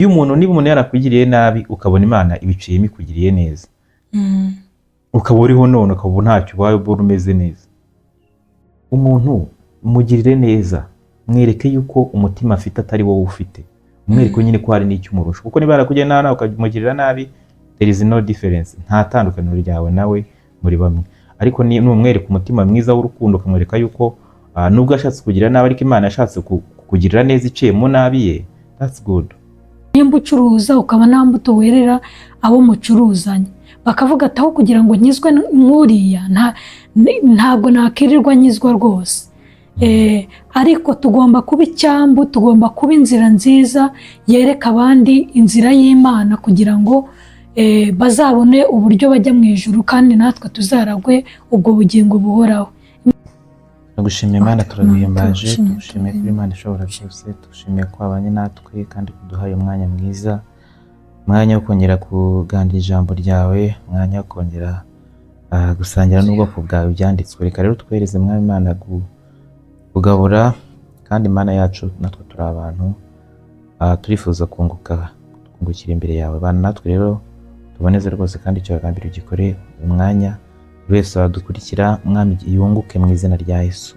Iyo umuntu, niba umuntu yarakugiriye nabi, ukabona Imana ibiciyemo ikugiriye neza, ukaba uriho none, ukaba ntacyo ubaye, ubona umeze neza, umuntu mugirire neza, mwereke yuko umutima afite atari wowe ufite, umwereke nyine ko hari n'icyo umurusha, kuko niba yarakugiriye nabi nawe ukamugirira nabi, there is no difference, nta tandukaniro ryawe nawe, muri bamwe. Ariko numwereka umutima mwiza w'urukundo, ukamwereka yuko nubwo yashatse kugira nabi, ariko Imana yashatse kukugirira neza iciye mu nabi ye, that's good. Nimba ucuruza, ukaba nta mbuto werera abo mucuruzanya, bakavuga ati: "Aho kugira ngo nkizwe nk'uriya, ntabwo nakirirwa nkizwa rwose." Ariko tugomba kuba icyambu, tugomba kuba inzira nziza yereka abandi inzira y'Imana, kugira ngo bazabone uburyo bajya mu ijuru, kandi natwe tuzaragwe ubwo bugingo buhoraho. Turagushimiye Imana, turaguhimbaje. Turagushimiye, tugushimiye kuri Imana ishobora byose, tugushimiye ko wabanye natwe kandi kuduhaye umwanya mwiza, umwanya wo kongera kuganira ijambo ryawe, umwanya wo kongera gusangira n'ubwoko bwawe ibyanditswe. Reka rero twohereze, Mwami Imana, kugabura, kandi Imana yacu, natwe turi abantu, turifuza kunguka, kungukira imbere yawe. Bana natwe rero, tuboneze rwose, kandi icyo wagambiriye ugikore. Umwanya buri wese wadukurikira, Mwami, yunguke mu izina rya Yesu.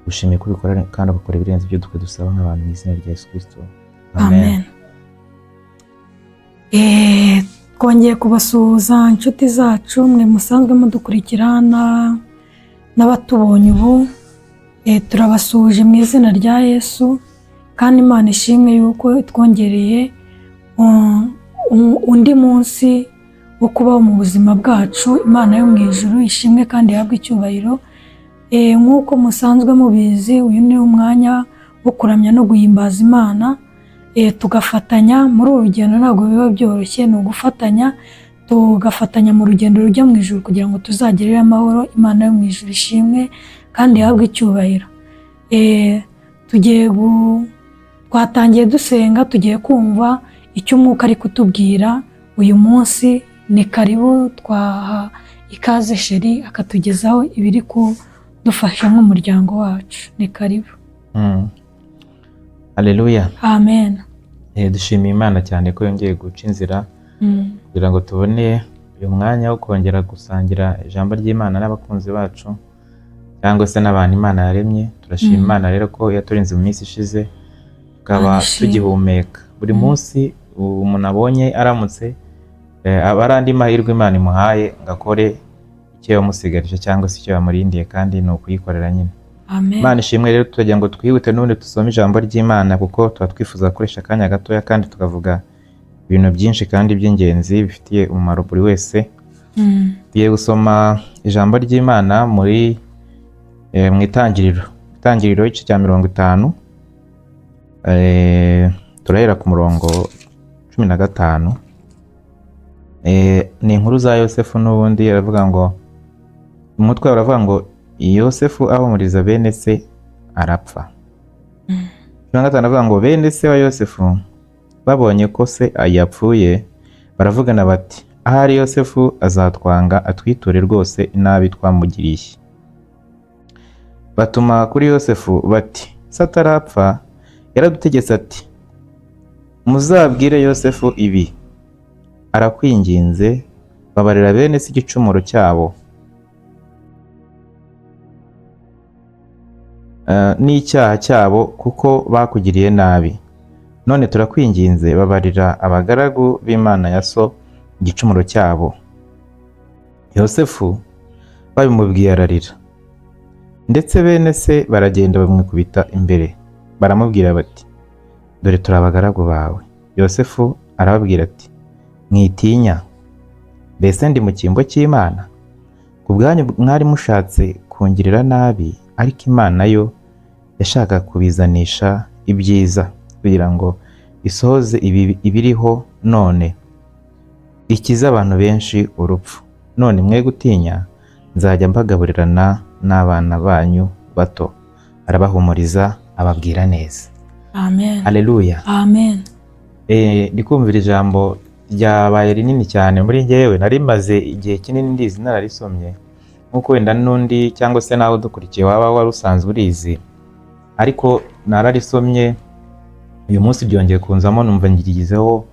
Gushimiye ko ubikora kandi ugakora ibirenze ibyo twe dusaba nk'abantu, mu izina rya Yesu Kristo, Amen. Twongeye kubasuhuza, inshuti zacu, mwe musanzwe mudukurikira n'abatubonye ubu. Turabasuhuje mu izina rya Yesu, kandi Imana ishimwe yuko itwongereye undi munsi wo kubaho mu buzima bwacu. Imana yo mu ijuru ishimwe kandi ihabwe icyubahiro. Nk'uko musanzwe mubizi, uyu ni umwanya wo kuramya no guhimbaza Imana, tugafatanya muri uru rugendo. Ntabwo biba byoroshye, ni ugufatanya, tugafatanya mu rugendo rujya mu ijuru kugira ngo tuzagereyo amahoro. Imana yo mu ijuru ishimwe kandi ihabwe icyubahiro. Twatangiye dusenga, tugiye kumva icyo Umwuka ari kutubwira uyu munsi. Ni karibu, twaha ikaze Sheri akatugezaho ibiri kudufasha nk'umuryango wacu. Ni karibu. Haleluya. Amen. Dushimiye Imana cyane ko yongeye guca inzira kugira ngo tubone uyu mwanya wo kongera gusangira ijambo ry'Imana n'abakunzi bacu cyangwa se n'abantu Imana yaremye. Turashima Imana rero ko yaturinze mu minsi ishize, tukaba Imana ishimwe. tugihumeka. Buri munsi umuntu abonye aramutse, aba ari andi mahirwe Imana imuhaye ngo akore icyo yamusigarije cyangwa se icyo yamurindiye, kandi ni ukuyikorera nyine. Amen. Imana ishimwe rero. Turagira ngo twihute n'ubundi dusome ijambo ry'Imana, kuko tuba twifuza gukoresha akanya gatoya kandi tukavuga ibintu byinshi kandi by'ingenzi bifitiye umumaro buri wese. Tugiye gusoma ijambo ry'Imana muri mu Itangiriro, igice cya 50. Turahera ku murongo 15. Ni inkuru za Yosefu n'ubundi. Aravuga ngo, umutwe uravuga ngo: "Yosefu ahumuriza bene se arapfa." 15 avuga ngo: "Bene se wa Yosefu babonye ko se yapfuye, baravugana bati: 'Ahari Yosefu azatwanga, atwiture rwose inabi twamugiriye.' Batuma kuri Yosefu bati: 'Se atarapfa yaradutegetse ati: Muzabwire Yosefu ibi: Arakwinginze, babarira bene se igicumuro cyabo n'icyaha cyabo, kuko bakugiriye nabi. None turakwinginze, babarira abagaragu b'Imana ya so igicumuro cyabo.' Yosefu babimubwiye ararira. Ndetse bene se baragenda bamwikubita imbere, baramubwira bati: 'Dore turi abagaragu bawe.' Yosefu arababwira ati: 'Mwitinya, mbese ndi mu cyimbo cy'Imana? Ku bwanyu mwari mushatse kungirira nabi, ariko Imana yo yashakaga kubizanisha ibyiza, kugira ngo isohoze ibiriho none, ikize abantu benshi urupfu. None mwe gutinya, nzajya mbagaburirana n'abana banyu bato.' Arabahumuriza, ababwira neza." Amen. Haleluya. Amen. Ndi kumvira ijambo ryabaye rinini cyane muri njyewe. Nari maze igihe kinini ndizi, nararisomye, nk'uko wenda n'undi cyangwa se nawe udukurikiye waba wari usanzwe urizi, ariko nararisomye. Uyu munsi byongeye kunzamo, numva ngirigizeho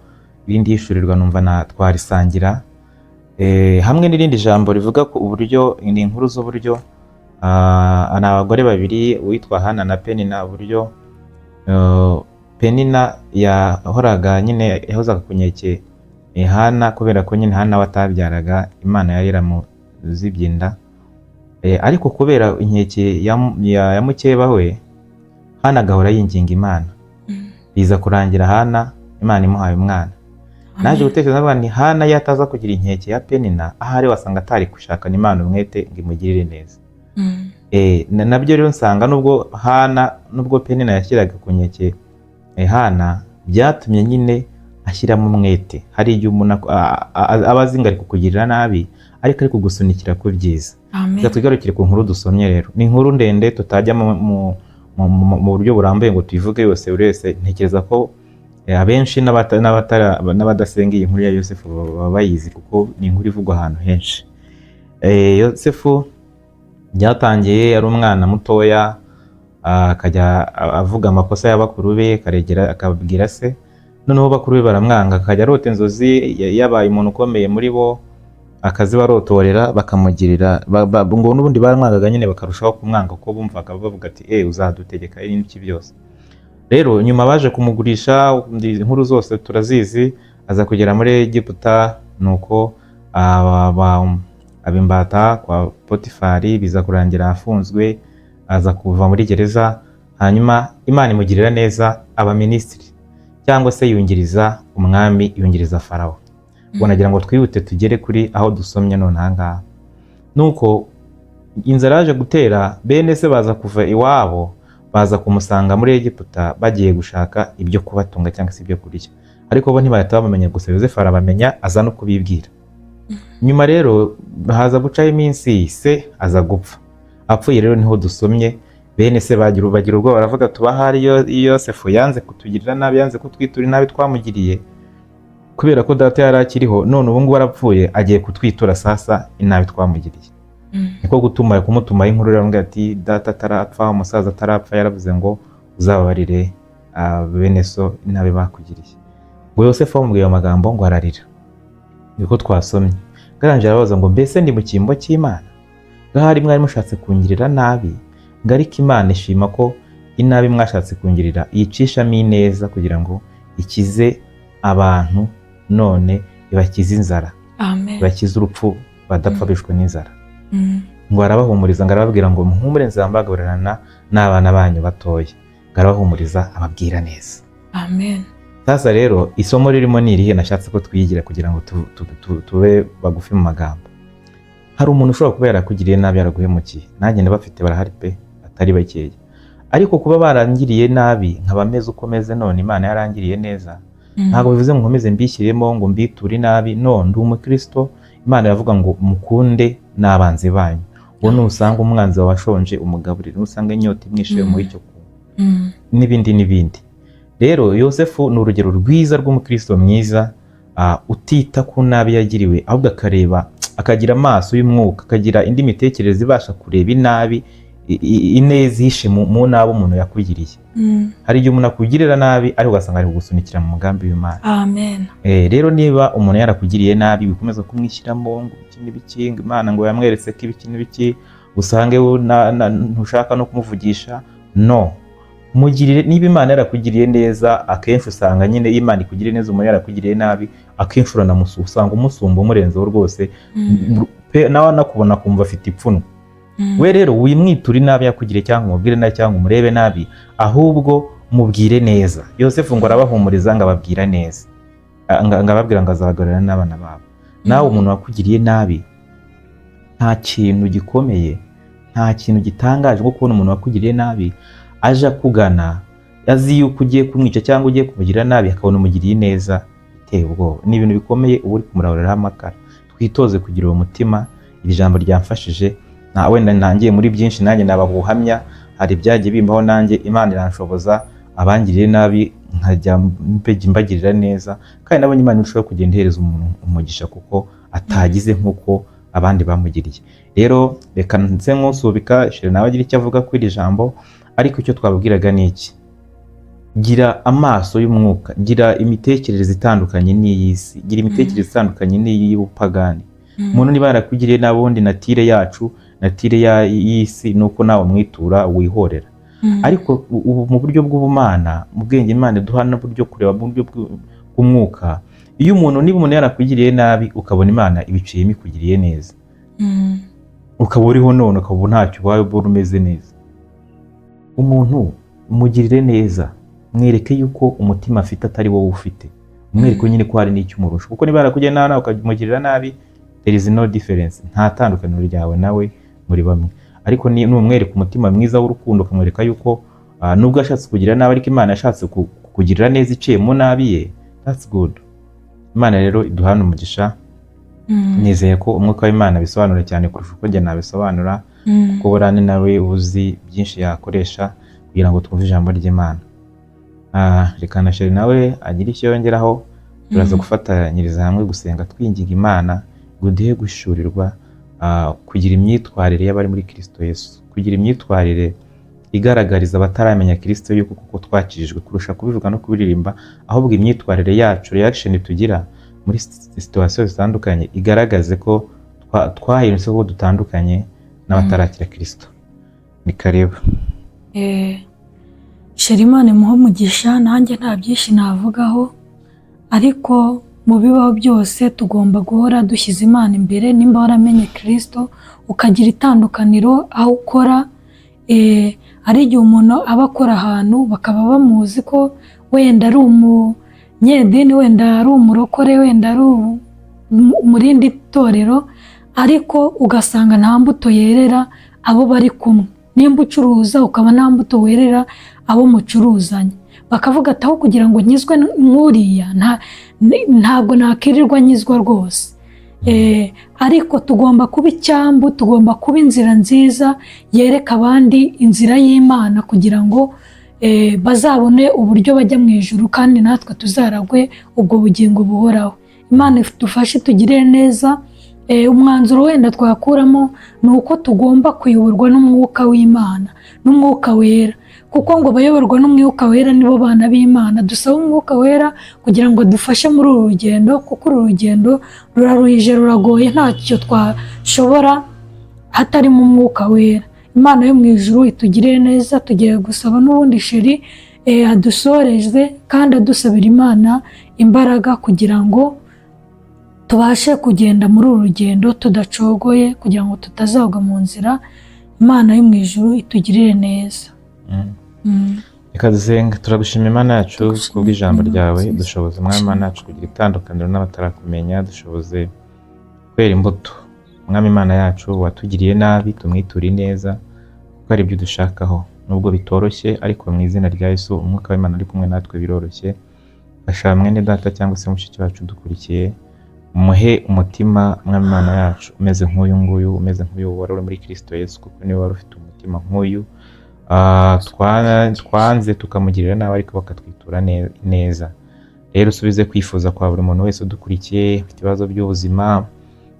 irindi hishurirwa, numva na twarisangira. Hamwe n'irindi jambo rivuga ku uburyo, ni inkuru z'uburyo ni abagore babiri, uwitwa Hana na Penina, uburyo Penina yahoraga nyine yahozaga ku nkeke Hana, kubera ko nyine Hana we atabyaraga, Imana yari yaramuzibye inda. Ariko kubera inkeke ya mukeba we, Hana agahora yinginga Imana, biza kurangira Hana Imana imuhaye umwana. Naje gutekereza ndavuga nti Hana iyo ataza kugira inkeke ya Penina, ahari wasanga atari gushakana Imana umwete ngo imugirire neza. Nabyo rero nsanga nubwo Hana, nubwo Penina yashyiraga ku nkeke Hana, byatumye nyine ashyiramo umwete. Hari igihe umuntu aba azi ngo ari kukugirira nabi, ariko ari kugusunikira ku byiza. Amen. Reka twigarukire ku nkuru dusomye rero. Ni inkuru ndende tutajya mu buryo burambuye ngo tuyivuge yose. Buri wese ntekereza ko abenshi n'abadasenga iyi nkuru ya Yosefu baba bayizi, kuko ni inkuru ivugwa ahantu henshi. Yosefu byatangiye ari umwana mutoya, akajya avuga amakosa ya bakuru be, akaregera akabwira se, noneho bakuru be baramwanga, akajya arota inzozi yabaye umuntu ukomeye muri bo, akazibarotorera, bakamugirira ngo n'ubundi baramwangaga nyine, bakarushaho kumwanga kuko bumvaga bavuga ati uzadutegeka n'iki byose. Rero nyuma baje kumugurisha, inkuru zose turazizi, aza kugera muri Egiputa, nuko aba imbata kwa Potifari, biza kurangira afunzwe, aza kuva muri gereza, hanyuma Imana imugirira neza, aba minisitiri cyangwa se yungiriza umwami, yungiriza Farawo. Ubwo nagira ngo twihute tugere kuri aho dusomye none aha ngaha. Nuko inzara yaje gutera, bene se baza kuva iwabo baza kumusanga muri Egiputa, bagiye gushaka ibyo kubatunga cyangwa se ibyo kurya, ariko bo ntibahita bamumenya. Gusa Yosefu arabamenya, aza no kubibwira. Nyuma rero haza gucaho iminsi, se aza gupfa. Apfuye rero niho dusomye bene se bagira ubwoba, baravuga tuba ahari Yosefu yanze kutugirira nabi, yanze kutwitura inabi twamugiriye, kubera ko data yari akiriho, none ubu ngubu arapfuye, agiye kutwitura sasa inabi twamugiriye. Niko gutuma kumutumaho inkuru rero, aramubwira ati data atarapfa, umusaza atarapfa, yaravuze ngo uzababarire bene so inabi bakugiriye. Ngo Yosefu amubwiye ayo magambo ngo ararira, niko twasomye. Garanje arabaza ngo mbese ndi mu cyimbo cy'Imana? Ngahari mwari mushatse kungirira nabi, ngo ariko Imana ishima ko inabi mwashatse kungirira yicishamo ineza, kugira ngo ikize abantu, none ibakize inzara, Amen. ibakize urupfu, badapfa bishwe n'inzara. Ngo arabahumuriza, ngo arababwira ngo muhumure, nzambagaburirana n'abana banyu batoya. Ngo arabahumuriza, ababwira neza. Amen. Sasa rero isomo ririmo ni irihe nashatse ko twigira kugira ngo tube bagufi mu magambo? Hari umuntu ushobora kuba yarakugiriye nabi, yaraguhemukiye, nanjye ndabafite, barahari pe, atari bakeya, ariko kuba barangiriye nabi nkaba meze uko meze none Imana yarangiriye neza, ntabwo bivuze ngo nkomeze mbishyiremo ngo mbiture nabi. No, ndi umukristo. Imana iravuga ngo mukunde n'abanzi banyu. Uwo nusanga umwanzi wawe ashonje umugaburire, nusanga inyota imwishe umuhe icyo kunywa, n'ibindi n'ibindi. Rero Yosefu ni urugero rwiza rw'umukristo mwiza, utita ku nabi yagiriwe, ahubwo akareba, akagira amaso y'umwuka, akagira indi mitekerereze ibasha kureba inabi, ineza ihishe mu nabi umuntu yakugiriye. Hari igihe umuntu akugirira nabi, ariko ugasanga ari kugusunikira mu mugambi w'Imana. Amen. Rero niba umuntu yarakugiriye nabi, bikomeza kumwishyiramo ngo ibiki n'ibiki, ngo Imana ngo yamweretse ko ibiki n'ibiki, usange ntushaka no kumuvugisha. No mugirire, niba Imana yarakugiriye neza, akenshi usanga nyine iyo Imana ikugiriye neza, umuntu yarakugiriye nabi, akenshi usanga umusumba, umurenzeho rwose pe, nawe anakubona akumva afite ipfunwe. We rero wimwitura inabi yakugiriye, cyangwa umubwire nabi, cyangwa umurebe nabi, ahubwo mubwire neza. Yosefu ngo arabahumuriza, ngo ababwira neza, ngo ababwira ngo azabagarurira n'abana babo. Nawe umuntu wakugiriye nabi, nta kintu gikomeye, nta kintu gitangaje nko kubona umuntu wakugiriye nabi aje akugana, azi yuko ugiye kumwica cyangwa ugiye kumugirira nabi, akabona umugiriye neza iteye ubwoba. Ni ibintu bikomeye, uba uri kumurahuriraho amakara. Twitoze kugira uwo mutima. Iri jambo ryamfashije, na wenda ntangiye muri byinshi, nanjye naba ubuhamya, hari ibyagiye bimbaho, nanjye Imana iranshoboza, abangiriye nabi nkajya mbagirira neza, kandi nabonye Imana irushaho kugenda ihereza umuntu umugisha kuko atagize nk'uko abandi bamugiriye. Rero reka nse nkusubika, Sheri nawe agira icyo avuga kuri iri jambo, ariko icyo twababwiraga ni iki? Gira amaso y'umwuka, gira imitekerereze itandukanye n'iy'isi, gira imitekerereze itandukanye n'iy'ubupagani. Umuntu niba yarakugiriye nabi, ubundi nature yacu, nature y'isi, ni uko nawe umwitura wihorera. Ariko ubu mu buryo bw'ubumana, mu bwenge Imana iduha n'uburyo kureba mu buryo bw'umwuka, iyo umuntu, niba umuntu yarakugiriye nabi, ukabona Imana ibiciyemo ikugiriye neza, ukaba uriho none, ukaba ntacyo ubaye, ubona umeze neza, umuntu mugirire neza, mwereke yuko umutima afite atari wowe ufite, umwereke nyine ko hari n'icyo umurusha. Kuko niba yarakugiriye nabi nawe ukamugirira nabi, there is no difference, nta tandukaniro ryawe nawe, muri bamwe. Ariko numwereka umutima mwiza w'urukundo, ukamwereka yuko nubwo yashatse kugira nabi, ariko Imana yashatse kukugirira neza iciye mu nabi ye, that's good. Imana rero iduhana umugisha. Nizeye ko umwuka w'Imana bisobanura cyane kurusha uko njye nabisobanura, kuko buriya ni nawe uzi byinshi yakoresha kugira ngo twumve ijambo ry'Imana. Reka na Sheri nawe agire icyo yongeraho. Turaza gufatanyiriza hamwe gusenga, twinginga Imana ngo duhe gushurirwa kugira imyitwarire y'abari muri Kristo Yesu, kugira imyitwarire igaragariza abataramenya Kristo yuko kuko twakijijwe, kurusha kubivuga no kubiririmba, ahubwo imyitwarire yacu, reaction tugira muri situation zitandukanye, igaragaze ko twahindutse, ko dutandukanye n'abatarakira Kristo. Ni karibu. Sheri, Imana imuhe umugisha. Nanjye nta byinshi navugaho, ariko mu bibaho byose tugomba guhora dushyize Imana imbere. Nimba waramenye Kirisito, ukagira itandukaniro aho ukora. Hari igihe umuntu aba akora ahantu bakaba bamuzi ko wenda ari umunyedini, wenda ari umurokore, wenda ari mu rindi torero, ariko ugasanga nta mbuto yerera abo bari kumwe. Nimba ucuruza, ukaba nta mbuto werera abo mucuruzanya, bakavuga ati: "Aho kugira ngo nkizwe nk'uriya, ntabwo nakirirwa nkizwa rwose." Ariko tugomba kuba icyambu, tugomba kuba inzira nziza yereka abandi inzira y'Imana, kugira ngo bazabone uburyo bajya mu ijuru, kandi natwe tuzaragwe ubwo bugingo buhoraho. Imana idufashe, tugirire neza. Umwanzuro wenda twakuramo ni uko tugomba kuyoborwa n'umwuka w'Imana, n'umwuka wera, kuko ngo abayoborwa n'umwuka wera nibo bana b'Imana. Dusaba umwuka wera kugira ngo dufashe muri uru rugendo, kuko uru rugendo ruraruhije, ruragoye, ntacyo twashobora hatarimo umwuka wera. Imana yo mu ijuru itugirire neza. Tugiye gusaba n'ubundi Sheri adusoreze kandi adusabira Imana imbaraga kugira ngo tubashe kugenda muri uru rugendo tudacogoye, kugira ngo tutazagwa mu nzira. Imana yo mu ijuru itugirire neza. Reka dusenga. Turagushima Imana yacu Turagushima, kubw'ijambo Imana ryawe. nziza. Dushoboze, Mwami Imana yacu, kugira itandukaniro n'abatarakumenya, dushoboze kwera imbuto. Mwami Imana yacu, watugiriye nabi tumwiture ineza, kuko ari ibyo udushakaho, nubwo bitoroshye, ariko mu izina rya Yesu, umwuka w'Imana ari kumwe natwe, biroroshye. Fasha mwene data cyangwa se mushiki wacu dukurikiye, umuhe umutima, Mwami Imana yacu, umeze nk'uyu nguyu, umeze nk'uyu wari uri muri Kristo Yesu, kuko niwe wari ufite umutima nk'uyu. Twanze tukamugirira nabi, ariko bakatwitura neza. Rero usubize kwifuza kwa buri muntu wese udukurikiye, ufite ibibazo by'ubuzima,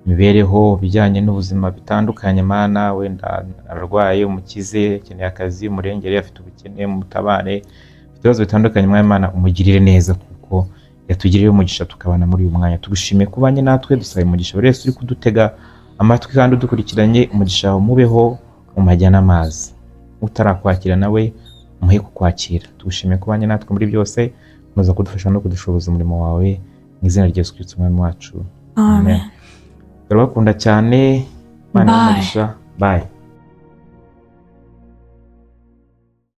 imibereho, ibijyanye n'ubuzima bitandukanye. Mana, wenda ararwaye, umukize, akeneye akazi, umurengere, afite ubukene, mutabare, afite ibibazo bitandukanye, Mwami Imana, umugirire neza, kuko yatugiriye umugisha tukabana muri uyu mwanya. Tugushimiye kubanye natwe. Dusaba umugisha buri wese uri kudutega amatwi kandi udukurikiranye, umugisha wawe umubeho mu majya n'amazi. Utarakwakira nawe umuhe kukwakira. Tugushimiye kubanye natwe muri byose, komeza kudufasha no kudushoboza umurimo wawe, mu izina rya Yesu Kristo Umwami wacu. Amen. Turabakunda cyane. Imana Bye. umugisha. Bye.